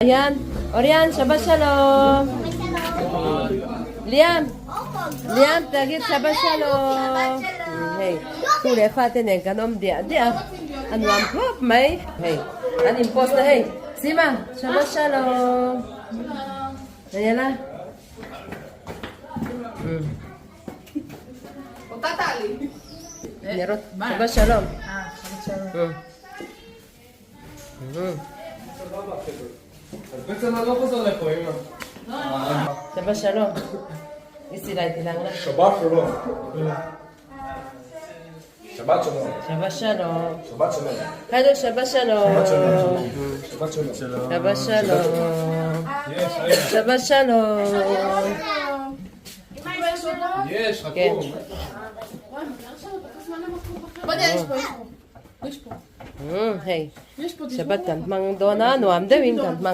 Hian Orian Shabbat Shalom. Liam Liam tagit Shabbat Shalom. Hei tu leh fate nen kan awm diah diah a a nuam khawp mai. Hei an in post na hei Sima Shabbat Shalom. Daniela. Nerot Shabbat Shalom. Shabbat Shalom. I silai ti lang la. Shabbat Shalom. Shabbat Shalom. Shabbat Shalom. Shabbat Shalom. Hello Shabbat Shalom. Shabbat Shalom. Shabbat Shalom. Shabbat Shalom. Yes, Umm hei Shabbat kan hmang dawn a nuam deuhin kan hmang a.